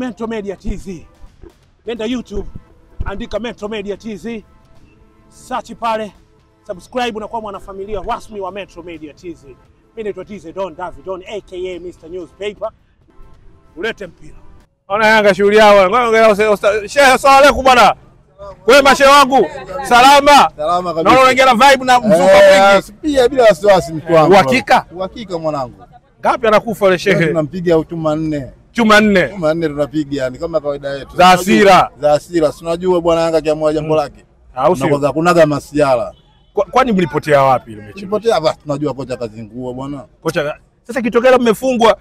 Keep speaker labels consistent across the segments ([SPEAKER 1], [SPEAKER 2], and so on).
[SPEAKER 1] Metro Media TZ. Nenda YouTube, andika Metro Media TZ, search pale, subscribe na kuwa mwanafamilia rasmi wa Metro Media TZ. Mimi naitwa TZ Don David Don aka Mr Newspaper. Ulete mpira. Ona Yanga shughuli yao. Shehe, asalamu alaykum bwana. Kwema shehe wangu? Salama.
[SPEAKER 2] Salama kabisa.
[SPEAKER 1] Naona unaingia na vibe na mzuka mwingi.
[SPEAKER 2] Pia bila wasiwasi mtu wangu.
[SPEAKER 1] Uhakika?
[SPEAKER 2] Uhakika mwanangu.
[SPEAKER 1] Ngapi anakufa yule shehe?
[SPEAKER 2] Tunampiga chuma nne.
[SPEAKER 1] Chuma nne.
[SPEAKER 2] Chuma nne tunapiga yani kama kawaida yetu.
[SPEAKER 1] Za hasira.
[SPEAKER 2] Za hasira. Si unajua bwana Yanga kiamua jambo lake.
[SPEAKER 1] Au sio?
[SPEAKER 2] Kwanza kunaga masiala.
[SPEAKER 1] Kwani mlipotea wapi ile mechi?
[SPEAKER 2] Mlipotea basi tunajua kocha kazingua bwana.
[SPEAKER 1] Kocha sasa kitokea mmefungwa,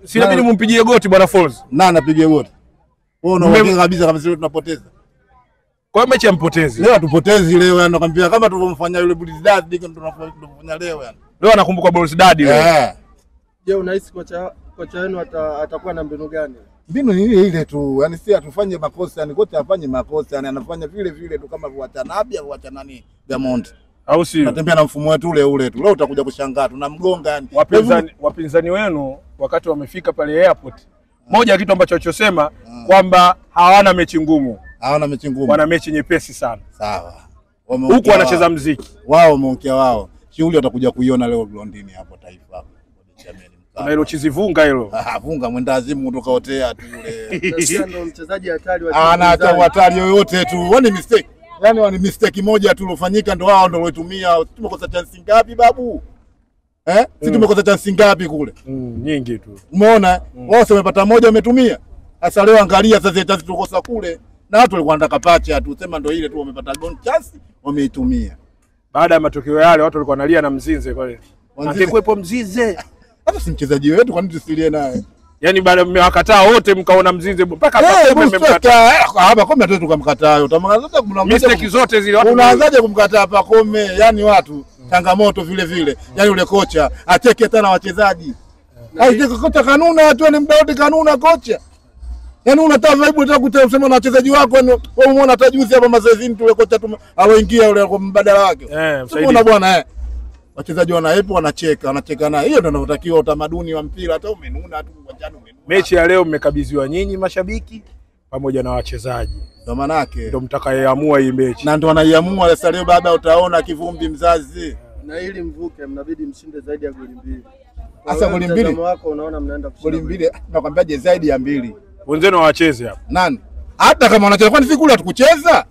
[SPEAKER 1] si inabidi mumpigie goti bwana Folz.
[SPEAKER 2] Na anapiga goti. Wewe unaona kabisa kama sisi tunapoteza.
[SPEAKER 1] Kwa hiyo mechi hampotezi.
[SPEAKER 2] Leo hatupotezi leo yani nakwambia kama tulivyomfanyia yule Belouizdad ndivyo tunafanya leo yani.
[SPEAKER 1] Leo anakumbuka Belouizdad leo.
[SPEAKER 3] Je, unahisi kocha wenu atakuwa na mbinu gani?
[SPEAKER 2] Mbinu ni ile ile tu. Yaani si atufanye makosa, yani kocha afanye makosa, yani anafanya vile vile tu kama Watanabe au Watanani Diamond.
[SPEAKER 1] Au sio?
[SPEAKER 2] Tunatembea na mfumo wetu ule ule tu. Leo utakuja kushangaa tunamgonga yani.
[SPEAKER 1] Wapinzani wenu wakati wamefika pale airport. Moja ya kitu ambacho walichosema kwamba hawana mechi ngumu.
[SPEAKER 2] Hawana mechi ngumu.
[SPEAKER 1] Wana mechi nyepesi sana.
[SPEAKER 2] Sawa.
[SPEAKER 1] Huku wanacheza muziki.
[SPEAKER 2] Wao wameongea wao. Shughuli watakuja kuiona leo Blondini hapo Taifa.
[SPEAKER 1] Kuna hilo chizi vunga hilo.
[SPEAKER 2] Ah, vunga mwenda azimu kutoka hotea tu yule.
[SPEAKER 3] Ndio mchezaji hatari wa.
[SPEAKER 2] Ana hatari yoyote tu. One mistake. Yaani wani mistake moja tu ilofanyika ndio wao ndio waliotumia. Tumekosa chance ngapi babu? Si tumekosa chance ngapi kule?
[SPEAKER 1] Nyingi tu.
[SPEAKER 2] Umeona? Wao wamepata moja wametumia. Sasa leo angalia sasa chance tukosa kule. Na watu walikuwa wanataka pacha tu, sema ndio ile tu wamepata goal chance wameitumia.
[SPEAKER 1] Baada ya matokeo yale watu walikuwa wanalia na Mzinze pale. Angekuepo Mzinze.
[SPEAKER 2] Hata si mchezaji wetu kwa nini tusilie naye?
[SPEAKER 1] Yaani baada mmewakataa wote mkaona Mzinze mpaka Pacome mmemkataa.
[SPEAKER 2] Hapa Pacome hatuwezi tukamkataa. Utamwanzaje kumlambaje?
[SPEAKER 1] Mistake zote zile watu.
[SPEAKER 2] Unaanzaje kumkataa Pacome? Yaani watu changamoto vile vile. Yaani yule kocha acheke hata na wachezaji. Aje kocha kanuna watu ni muda wote kanuna kocha. Yaani unataka vibe unataka kusema na wachezaji wako wewe umeona hata juzi hapa mazoezini tu yule kocha tu aloingia yule kwa mbadala wake. Umeona bwana Wachezaji wanaepo wanacheka, wanacheka naye. Hiyo ndio inavyotakiwa utamaduni wa mpira hata umenuna tu uwanjani umenuna.
[SPEAKER 1] Mechi ya leo mmekabidhiwa nyinyi mashabiki pamoja na wachezaji.
[SPEAKER 2] Ndio maana yake.
[SPEAKER 1] Ndio mtakayeamua hii mechi.
[SPEAKER 2] Na ndio wanaiamua sasa leo baba utaona kivumbi mzazi.
[SPEAKER 3] Na ili mvuke mnabidi mshinde zaidi ya goli mbili.
[SPEAKER 2] Sasa goli mbili
[SPEAKER 3] wako unaona mnaenda kushinda.
[SPEAKER 2] Goli mbili nakwambiaje zaidi ya mbili.
[SPEAKER 1] Wenzenu wacheze hapa.
[SPEAKER 2] Nani? Hata kama wanacheza kwani siku kule hatukucheza?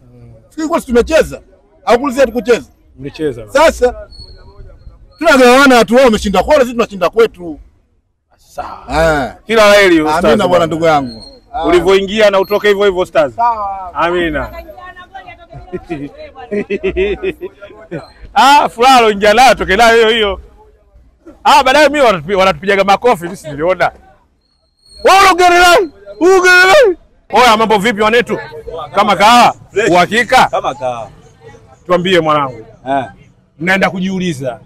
[SPEAKER 2] Siku kule tumecheza. Au kule hatukucheza?
[SPEAKER 1] Mlicheza.
[SPEAKER 2] Sasa tunagawana watu wao wameshinda kwao sisi tunashinda kwetu.
[SPEAKER 1] Sawa. Kila laheri Ustaz.
[SPEAKER 2] Amina bwana ndugu yangu.
[SPEAKER 1] Ulivyoingia na utoke hivyo hivyo Ustaz.
[SPEAKER 2] Sawa.
[SPEAKER 1] Amina. Furaha aloingia nayo toke nayo hiyo hiyo. Baadaye mimi wanatupigaga makofi sisi niliona. Wao ugerelai. Ugerelai. Oya mambo vipi wanetu? Kama kaa? Uhakika?
[SPEAKER 4] Kama kaa.
[SPEAKER 1] Tuambie mwanangu. Mnaenda kujiuliza.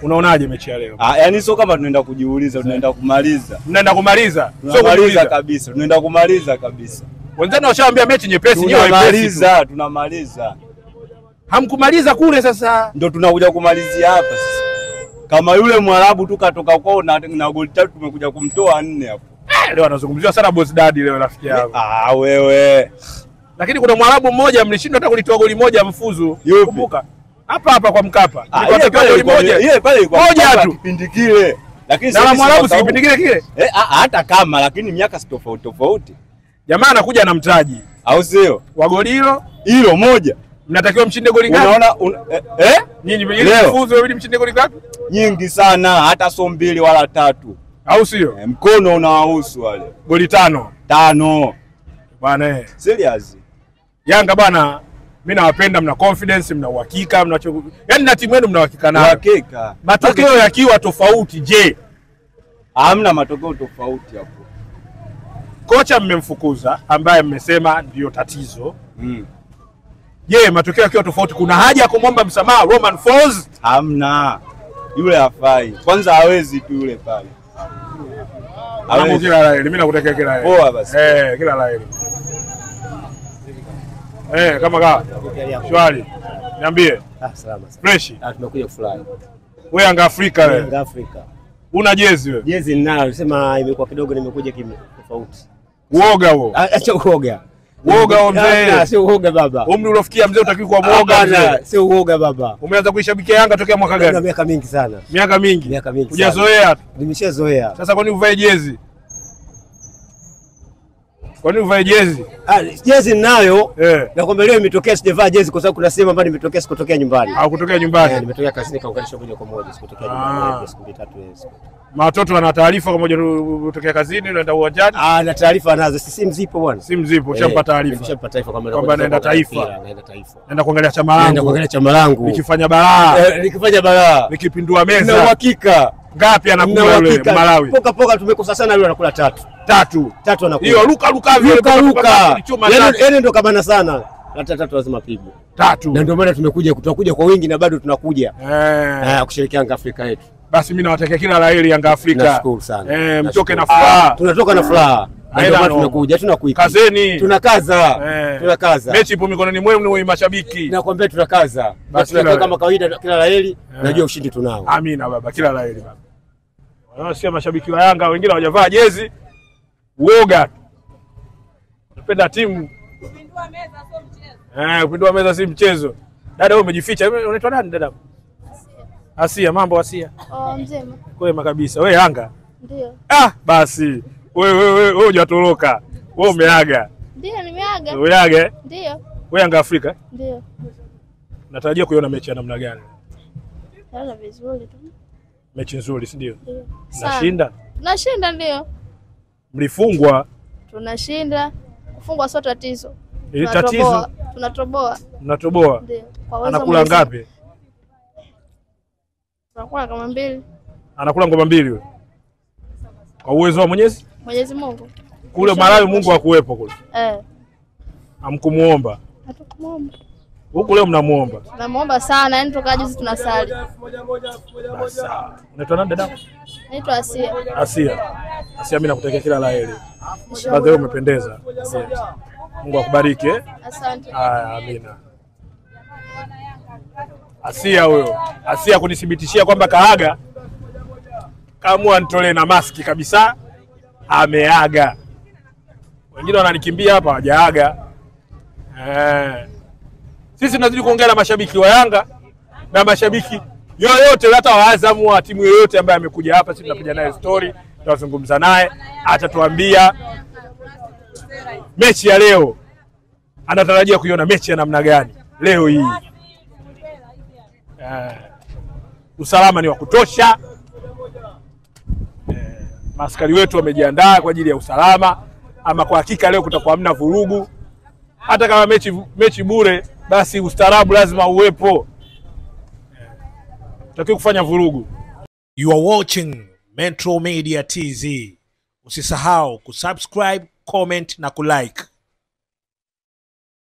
[SPEAKER 1] Unaonaje mechi ya leo?
[SPEAKER 4] Yaani sio kama tunaenda kujiuliza, tunaenda kumaliza.
[SPEAKER 1] Mnaenda kumaliza?
[SPEAKER 4] Sio kumaliza kabisa, tunaenda kumaliza kabisa.
[SPEAKER 1] Wenzenu washaambia mechi nyepesi, nyewe
[SPEAKER 4] tunamaliza, tunamaliza.
[SPEAKER 1] Hamkumaliza kule sasa.
[SPEAKER 4] Ndio tunakuja kumalizia hapa sasa. Kama yule Mwarabu tu katoka kwao na goli 3 tumekuja kumtoa 4 hapo.
[SPEAKER 1] Leo anazungumziwa sana Boss Daddy leo rafiki yangu.
[SPEAKER 4] Wewe.
[SPEAKER 1] Lakini kuna Mwarabu mmoja mlishindwa hata kulitoa goli moja mfuzu. Kumbuka. Hapa hapa kwa Mkapa.
[SPEAKER 4] Ilikuwa goli moja. Ile pale ilikuwa
[SPEAKER 1] moja tu
[SPEAKER 4] kipindi kile. Lakini
[SPEAKER 1] na Mwarabu si kipindi kile kile.
[SPEAKER 4] Hata kama lakini miaka si tofauti tofauti.
[SPEAKER 1] Jamaa anakuja na mtaji.
[SPEAKER 4] Au sio?
[SPEAKER 1] Wa goli hilo
[SPEAKER 4] hilo moja.
[SPEAKER 1] Mnatakiwa mshinde goli ngapi?
[SPEAKER 4] Unaona
[SPEAKER 1] Nyinyi mfuzu wewe mshinde goli ngapi?
[SPEAKER 4] Nyingi sana, hata so 2 wala 3.
[SPEAKER 1] Au sio?
[SPEAKER 4] Mkono unawahusu wale.
[SPEAKER 1] Goli 5.
[SPEAKER 4] 5.
[SPEAKER 1] Bwana
[SPEAKER 4] Serious.
[SPEAKER 1] Yanga bwana mimi nawapenda, mna confidence, mna uhakika, mna yaani na timu yenu mna uhakika nayo.
[SPEAKER 4] Uhakika.
[SPEAKER 1] Matokeo yakiwa tofauti je?
[SPEAKER 4] Hamna matokeo tofauti hapo.
[SPEAKER 1] Kocha mmemfukuza ambaye mmesema ndio tatizo. Je, matokeo yakiwa tofauti kuna haja ya kumwomba msamaha Romain Folz?
[SPEAKER 4] Hamna. Yule hafai. Kwanza hawezi tu yule pale.
[SPEAKER 1] Hawezi. Kila laheri. Mimi nakutakia kila laheri.
[SPEAKER 4] Poa basi.
[SPEAKER 1] Kila laheri. Kama kaa. Shwari. Niambie.
[SPEAKER 5] Salama.
[SPEAKER 1] Fresh.
[SPEAKER 5] Tumekuja kufurahi.
[SPEAKER 1] Wewe Yanga Afrika wewe.
[SPEAKER 5] Yanga Afrika.
[SPEAKER 1] Una jezi wewe?
[SPEAKER 5] Jezi ninayo, sema imekuwa kidogo nimekuja tofauti.
[SPEAKER 6] Uoga huo.
[SPEAKER 5] Acha uoga.
[SPEAKER 6] Uoga huo mzee.
[SPEAKER 5] Sio uoga baba.
[SPEAKER 6] Umri uliofikia mzee utakiwa kuwa muoga mzee.
[SPEAKER 5] Sio uoga baba.
[SPEAKER 6] Umeanza kuishabikia Yanga tokea mwaka gani?
[SPEAKER 5] Miaka mingi sana.
[SPEAKER 6] Miaka mingi.
[SPEAKER 5] Miaka mingi.
[SPEAKER 6] Hujazoea?
[SPEAKER 5] Nimeshazoea.
[SPEAKER 6] Sasa kwa nini uvae jezi? Kwa nini uvae jezi?
[SPEAKER 5] Jezi ninayo. Nakwambia leo imetokea sijavaa jezi kwa sababu kuna sehemu ambayo nimetokea sikutokea nyumbani.
[SPEAKER 6] Kutokea nyumbani.
[SPEAKER 5] Nimetokea kazini kaunganisha moja kwa moja sikutokea nyumbani siku mbili tatu.
[SPEAKER 6] Watoto wana taarifa kama unatokea kazini unaenda uwanjani?
[SPEAKER 5] Na taarifa nazo. Simu zipo bwana.
[SPEAKER 6] Simu zipo, ushampa taarifa.
[SPEAKER 5] Nimeshampa taarifa
[SPEAKER 6] kwamba naenda Taifa.
[SPEAKER 5] Naenda Taifa.
[SPEAKER 6] Naenda kuangalia chama langu.
[SPEAKER 5] Naenda kuangalia chama langu.
[SPEAKER 6] Nikifanya balaa.
[SPEAKER 5] Nikifanya balaa.
[SPEAKER 6] Nikipindua meza.
[SPEAKER 5] Na uhakika.
[SPEAKER 6] Ngapi anakula yule Malawi?
[SPEAKER 5] Poka poka tumekosa sana yule anakula tatu. Tatu anakula.
[SPEAKER 6] Hiyo luka luka vile
[SPEAKER 5] luka. Yaani ndo kabana sana. Hata tatu lazima pigwe.
[SPEAKER 6] Tatu.
[SPEAKER 5] Na ndio maana tumekuja tutakuja kwa wingi na bado tunakuja. Kushirikiana Yanga Afrika yetu.
[SPEAKER 6] Basi mimi nawatakia kila la heri Yanga Afrika.
[SPEAKER 5] Nashukuru sana.
[SPEAKER 6] Mtoke na furaha.
[SPEAKER 5] Tunatoka na furaha. Ndio maana tunakuja, tunakuita.
[SPEAKER 6] Kazeni.
[SPEAKER 5] Tunakaza. Tunakaza.
[SPEAKER 6] Mechi ipo mikononi mwenu ni mashabiki.
[SPEAKER 5] Nakwambia tunakaza. Basi kama kawaida kila la heri, najua ushindi tunao.
[SPEAKER 6] Amina baba, kila la heri baba. Wanaosikia mashabiki wa Yanga wengine hawajavaa jezi. Uoga. Unapenda timu.
[SPEAKER 7] Kupindua meza sio mchezo.
[SPEAKER 6] Kupindua meza si mchezo. Dada wewe umejificha. Unaitwa nani dada? Asia. Mambo Asia?
[SPEAKER 7] Mzima.
[SPEAKER 6] Kwema kabisa. Wewe Yanga?
[SPEAKER 7] Ndio.
[SPEAKER 6] Basi. Wewe hujatoroka. Wewe umeaga.
[SPEAKER 7] Ndio nimeaga.
[SPEAKER 6] Umeaga?
[SPEAKER 7] Ndio.
[SPEAKER 6] Wewe Yanga Afrika?
[SPEAKER 7] Ndio.
[SPEAKER 6] Natarajia kuiona mechi ya namna gani?
[SPEAKER 7] Naona vizuri tu.
[SPEAKER 6] Mechi nzuri, si ndio?
[SPEAKER 7] Ndio.
[SPEAKER 6] Nashinda?
[SPEAKER 7] Tunashinda ndio.
[SPEAKER 6] Mlifungwa?
[SPEAKER 7] Tunashinda. Kufungwa sio tatizo.
[SPEAKER 6] Tatizo.
[SPEAKER 7] Tunatoboa.
[SPEAKER 6] Mnatoboa.
[SPEAKER 7] Ndio. Kwa uwezo.
[SPEAKER 6] Anakula ngapi?
[SPEAKER 7] Anakula kama mbili.
[SPEAKER 6] Anakula ngoma mbili yule. Kwa uwezo wa Mwenyezi?
[SPEAKER 7] Mwenyezi Mungu.
[SPEAKER 6] Kule Malawi Mungu hakuwepo kule. Hamkumuomba.
[SPEAKER 7] Hatukumuomba.
[SPEAKER 6] Huku leo mnamuomba.
[SPEAKER 7] Tunamuomba sana, yani toka juzi tunasali.
[SPEAKER 6] Sawa. Unaitwa nani dada?
[SPEAKER 7] Naitwa Asia.
[SPEAKER 6] Asia. Asia, mimi nakutakia kila la heri. Baadhi umependeza. Mungu akubariki eh.
[SPEAKER 7] Asante.
[SPEAKER 6] Amina. Asia huyo. Asia kunithibitishia kwamba kaaga. Kaamua nitolee na maski kabisa. Ameaga. Wengine wananikimbia hapa hawajaaga. Sisi tunazidi kuongea na mashabiki wa Yanga na mashabiki yoyote hata wa Azam wa timu yoyote ambaye amekuja hapa, sisi tunapiga naye story, tutazungumza naye, atatuambia mechi ya leo anatarajia kuiona mechi ya namna gani leo hii. Usalama ni wa kutosha. Maskari wetu wamejiandaa kwa ajili ya usalama. Ama kwa hakika leo kutakuwa hamna vurugu. Hata kama mechi bure, basi ustaarabu lazima uwepo. Tutakiwa kufanya vurugu.
[SPEAKER 1] You are watching Metro Media TZ. Usisahau kusubscribe, comment na kulike.